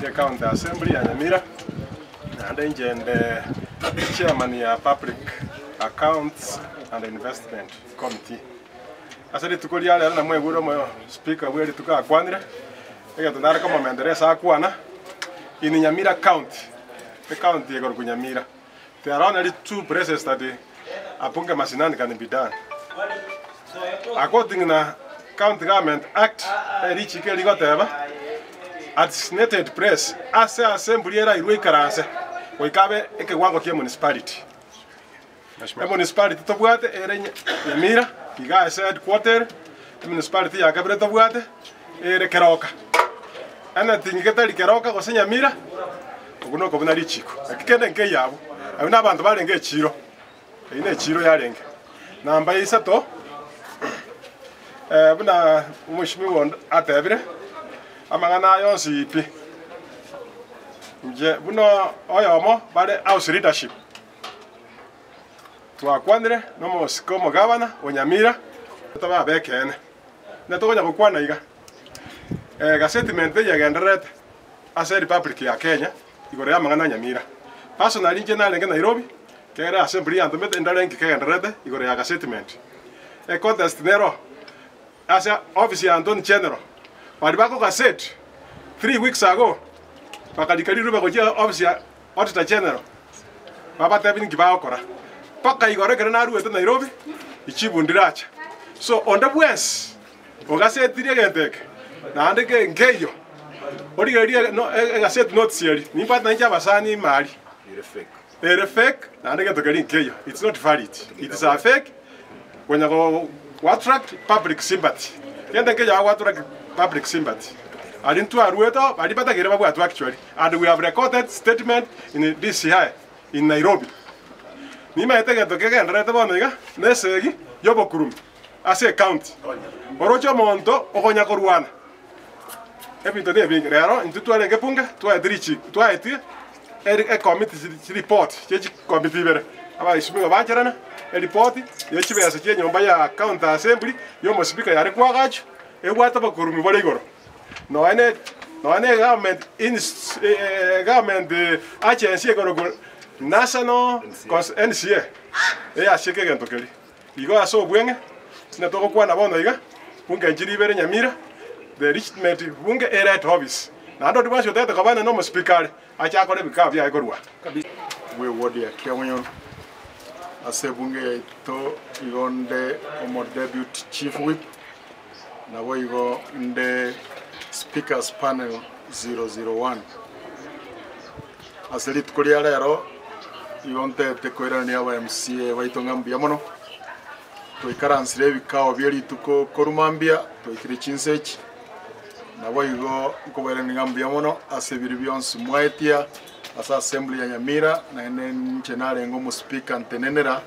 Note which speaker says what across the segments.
Speaker 1: Y'ecounty Assembly ya Nyamira, naende inche nde chairman ya Public Accounts and Investment Committee. Ase rituko ria rero namwaigure omo speaker bwe rituko akwanire, egento nare komomentera ase akwana, in Nyamira County, ecounty ekorokwa Nyamira, there are only two places that a bunge mashinani can be done. According na County Government Act, erichiko erigoteba, a designated place ase assembly erairwe ikaranse goika abe ekewango kia municipality. Emunicipality tobwate ere Nyamira iga ase headquarter ere, emunicipality ya kabere tobwate ere Keroka. Anything getari Keroka gose Nyamira, okwo nokobuna richiko. Naki kende nkeiyo abwo, abwo na abanto barenge echiro, eyio ne echiro yarenge. Namba isato, buna omweshimiwa onde atebire, amang'ana aya onsi pi, inche buna oyomo bare house leadership. Twakwanire nomosike omogabana o Nyamira tobe abekeene. Buna tokonya gokwana iga, egasettlement eyio egendererete ase Republic ya Kenya igoro y'amang'ana a Nyamira. Personally inche narenge Nairobi, kere assembly yantomete ndore nki kegendererete igoro ya gasettlement. Econtest nero ase office ya Antony General, baria bakogaset 3 weeks ago bakarika rirube gochia office ya Auditor General babatebi ninki bagokora mpaka igoro ekero naruete Nairobi ichibu ndiracha. So onde bwensi ogasetirie egento eke naende ke nkeiyo origererie no egaseti notice eria nimbwate nainche abasani ime aria ere fake naende egento keria nkeiyo it's not valid it is a fake konya go attract public sympathy kende nkeiyo ago attract public sympathy aria ntwaruete oo baria batagere babwatwe actually and we have recorded statement in DCI in Nairobi. Nimaete egento kegendererete bono iga nesegi y'obokurumi ase ecounty. Oroche omonto okonya korwana ebinto nebinge. Rero intwe twarenge bunge twaete richiko twaetie ecommittee chiripoti chie chicommittee ibere abaesumiwa bancherana eripoti ye chibesa chie enyomba ya county assembly ya omosibika yare koagachwa ebwate obokurumi bore igoro. Nonya ne nonya ne government ins government agency ekorokwa National Cons NCA eyasieka egento keria. Igo ase obweng'e buna togokwana bono iga, bunge nchiri ibere Nyamira, the legitimate bunge ere head office. Naende onde bwensi otagete koba onye nomospeaker are, ache akore ebikao biaye korwa aa.
Speaker 2: Bwe ward ya Kiamuyoro ase ebunge yaito igo nde omo deputy chief whip Naboigo inde Speakers Panel 001. Ase rituko ria rero igo ntete koirania aba MCA baito ng'a mbuya mono, twaikaransire ebikao bie rituko korwa mambia twaikire chinsa echi, naboigo nkobairania ng'a mbuya mono ase ebiria bionsi mwaetia ase assembly ya Nyamira naende inche narenge omospeaker ntenenera.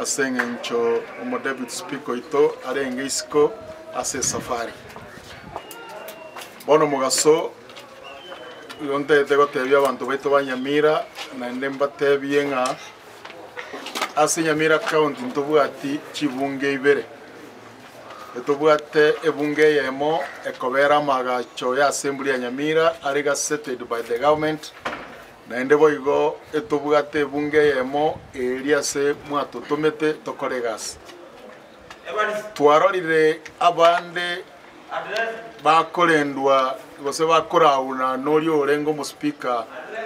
Speaker 2: Ase engencho omodeputy speaker oito arenge isiko ase esafari. Bono omogaso igo ntagete gotebia abanto baito ba Nyamira naende mbatebie ng'a ase Nyamira county ntobwati chibunge ibere. Etobwate ebunge eyemo ekobera amaagacho ya assembly ya Nyamira are gazetted by the government. Naende boigo etobwate ebunga eyemo eria ase mwatotomete tokore egasi. Twarorire abande bakorendwa gose bakorauna noria orenge omospeaker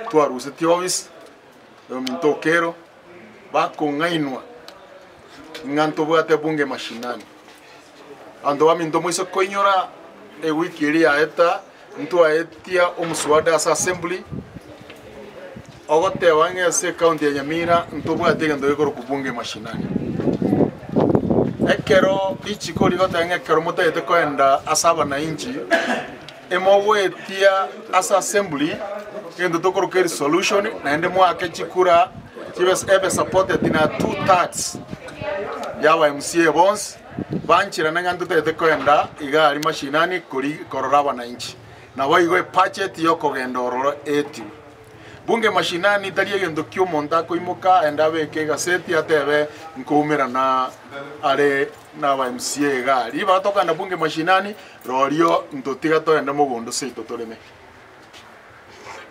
Speaker 2: twarusetie office, ominto Okero, bakong'ainwa ng'a ntobwate bunge mashinani. Abanto baminto moise koinyora ewiki eria yaeta. Ntwaetia omoswada ase assembly ogoteba ng'a ase ecounty ya Nyamira ntobwate egento gekorokwa bunge mashinani. Ekero richiko rigoteba ng'a ekero motagete koenda ase abanainchi, emogoetia ase assembly egento tokoroka eresolution naende moake chikura chibe ebe supported na two thirds ya aba MCA bonsi. Bancherane ng'a ntotagete koenda iga aria mashinani korora abanainchi. Naboigo ebudget y'okogenda ororo eetigwe. Bunge mashinani tari egento ki'omonto akoimoka aende abeke egaseti atebe nkoumerana are naba MCA iga aria. Ribaga tokogenda bunge mashinani rorio ntotiga togende mogondo seito toreme.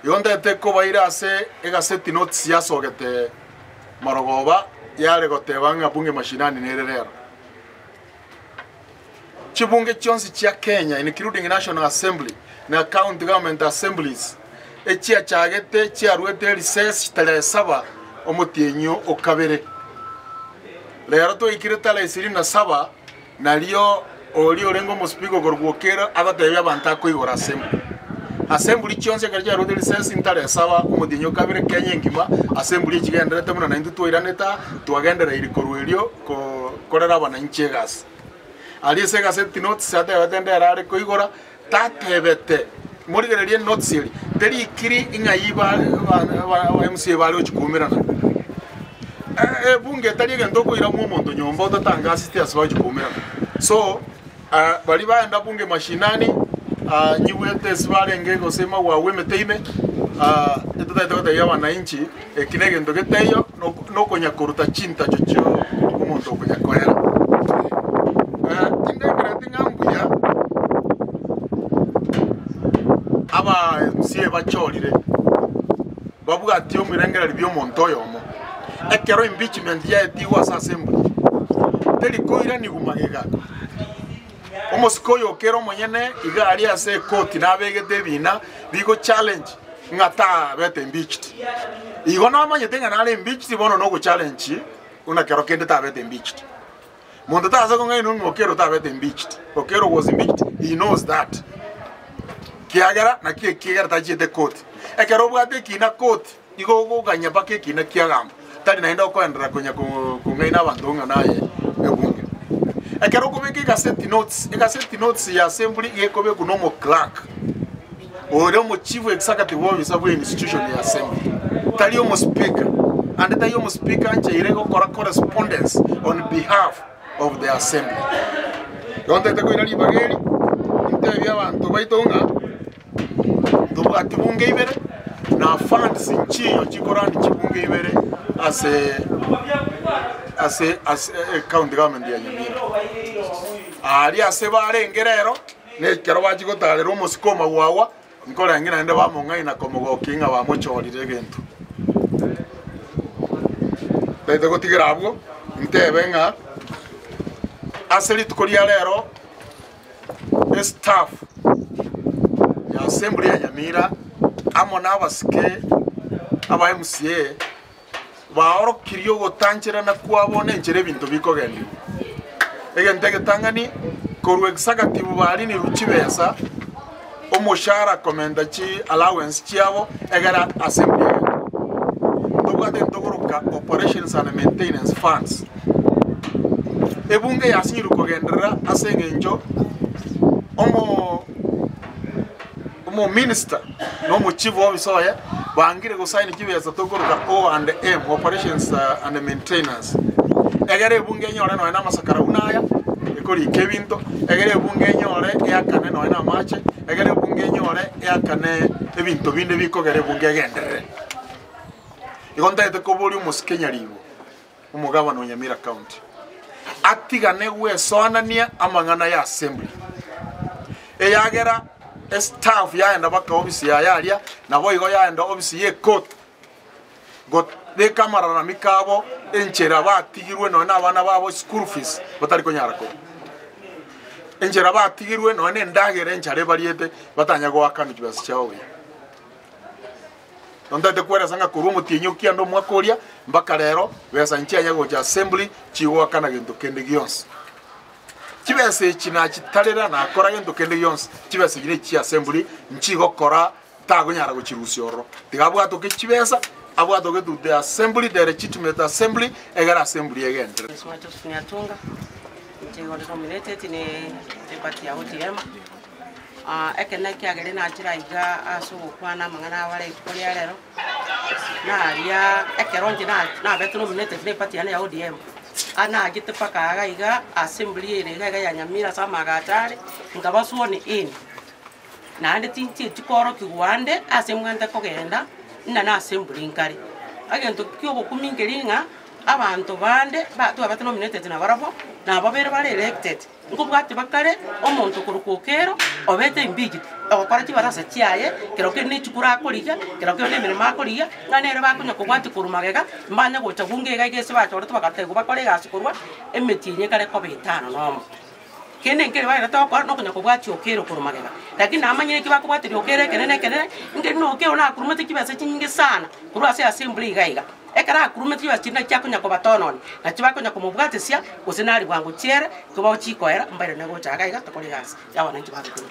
Speaker 2: Igo ntagete kobaira ase egaseti notice yasogete marogoba yare goteba ng'a bunge mashinani nere rero. Chibunge chionsi chia Kenya including National Assembly na County Government Assemblies echiachagete chiaruete erisesi tarehe saba omotienyi o kabere. Rero twaikire tarehe ishirini na saba nario oria orenge omospeaker okorokwa Okello agotebia abanto akoigora assembly. Assembly chionsi ekero chiaruete risesi ntare saba omotienyi o kabere Kenya engima assembly echigendererete buna naintwe twairanete aa twagendereiri korwa erio ko korera abananchi egasi. Aria ase egaseti notice atebete ndere are koigora tatebete morigererie notice eria terikiri ng'ai ba ba MCA bare gochia koumerana. Ebunge etari egento okoira mwa omonto nyomba otatangaseti ase bagochia koumerana. So baria baenda bunge mashinani nyigwete ase barenge gose magwagwa emete ime etotagete gotebia abananchi eki na egento getaiyo nokonya koruta chintacho chia omonto okonya koera. Tindengereti ng'a mbuya aba MCA bachorire babwatie omorengererio bw'omonto oyomo. Ekero impeachment yaetigwe ase assembly, teri koiranigwa magega. Omosike oyo okere omonyene iga aria ase ekoti nabegete ebina bigo challenge ng'a tabete impeached. Igo namanyete ng'a nare impeached bono nogo challenge buna kero kende tabete impeached. Monto tase kong'ainwa ng'a Okello tabete impeached. Okello was impeached, he knows that. Kiagera naki ekiagera tachiete koti. Ekero obwate ekina koti, igo okoganya mpaka ekina kiagamba, tari naende okoenderera konya kong'aina abanto ng'a naye ebunge. Ekero okobeka egaseti notes, egaseti notes ya assembly iga ekobekwa na omoclerk ore omochief executive officer bwa institution ya assembly, tari omospeaker. Ande tari omospeaker ancheire gokora correspondence on behalf of the assembly. Igo ntagete koira ribaga eri, ntebie abanto baito ng'a Ntobwati bunge ibere, na funds nchiyo chikorani chibunge ibere ase ase ase ecounty government ya Nyamira. Aria ase barenge rero, na ekero bachia gotarera omosike omagwagwa, nkorenge naende bamong'aina komogokia ng'a bamochorire egento. Ntaete gotigera abwo, ntebe ng'a ase rituko ria rero. Estaff ya assembly ya Nyamira amo na abasike aba MCA baorokirie ogotancherana kwabo na enchera ebinto bikogendigwa. Egento egetang'ani korwa executive barinirwe chibesa omoshahara komenta chi allowance chiabo egere assembly egende. Ntobwate ntogoroka operations and maintenance funds. Ebunge yasinyirwe kogenderera ase eng'encho omo omominister na omochief officer oye bangire gosaini chibesa tokoroka O and M, operations and maintenance. Egere ebunge enyore nonya na amasakara buna aya, ekorika ebinto, egere ebunge enyore eakane nonya na amache, egere ebunge enyore eakane ebinto binde bikogera ebunge egenderere. Igo ntagete koboria omosike nyaribo. Omogabana o Nyamira County atigane gwesoanania amang'ana ya assembly eyagera estaff yaenda baka ofisi yaye aria naboigo yaenda ofisi ye court gobeka amararamiko abo enchera batigirwe nonya na abana babo school fees batari konyara korwa. Enchera batigirwe nonya na endagera enchara ebariete batanya goakanwa chibesa chiabo buya. Nontaete kweresa ng'a korwa omotienyi o kianda omwaka oria mpaka rero, besa nchianya gocha assembly chigoakana gento kende gionsi. Chibesa echi nachitarera nakora gento kende gionsi, chibesa echi nechi chia assembly nchigokora tagonyara gochirusia ororo. Tiga abwatoke chibesa, abwatoke to the assembly, the legitimate assembly, egere assembly egenderere.
Speaker 3: Mheshimiwa Josephine Atunga, inche igo ndi nominated ne eparty ya ODM. Ekero ekiagera nachire aiga ase ogokwana amang'ana abare rituko ria rero, naria ekero inche nabete nominated na eparty yane ya ODM, nachete mpaka iga iga assembly ere iga iga ya Nyamira ase amagacho are, nkaba sworn in. Naende tinchieti koorokigwa ande ase mbwenerete kogenda, ng'a na assembly nkare. Egento kia ogokumia nkeri ng'a. Abanto bande ba twabete nominated nabarabwo, nababere bare elected, nkobwati bakare omonto korokwa Okero obete impeached, ogokora chibarasa chiaye, kero kende ne chikura akorigia, kero kende na emeremo akorigia, ng'a nere bakonya kobwatia korwa magega, mbanye gocha bunge iga iga ase bachorete bagatebiwa bakore egasi korwa emetienyi ekare koba etano nomo. Kende nkeri bagerete gokora nokonya kobwatia Okero korwa magega, lakini namanyire eki bakobwateria Okero ekenene ekenene, nkeri na Okero nakurumete chibesa chinyinge sana korwa ase assembly iga iga. Ekero akurumete chibesa chiria nachio akonya kobatononi, nachio bakonya komobwatesia, gose naria bwango chiere, koba chikoera mbairane gocha iga iga tokore egasi ya abananchi ba Gikuyuu.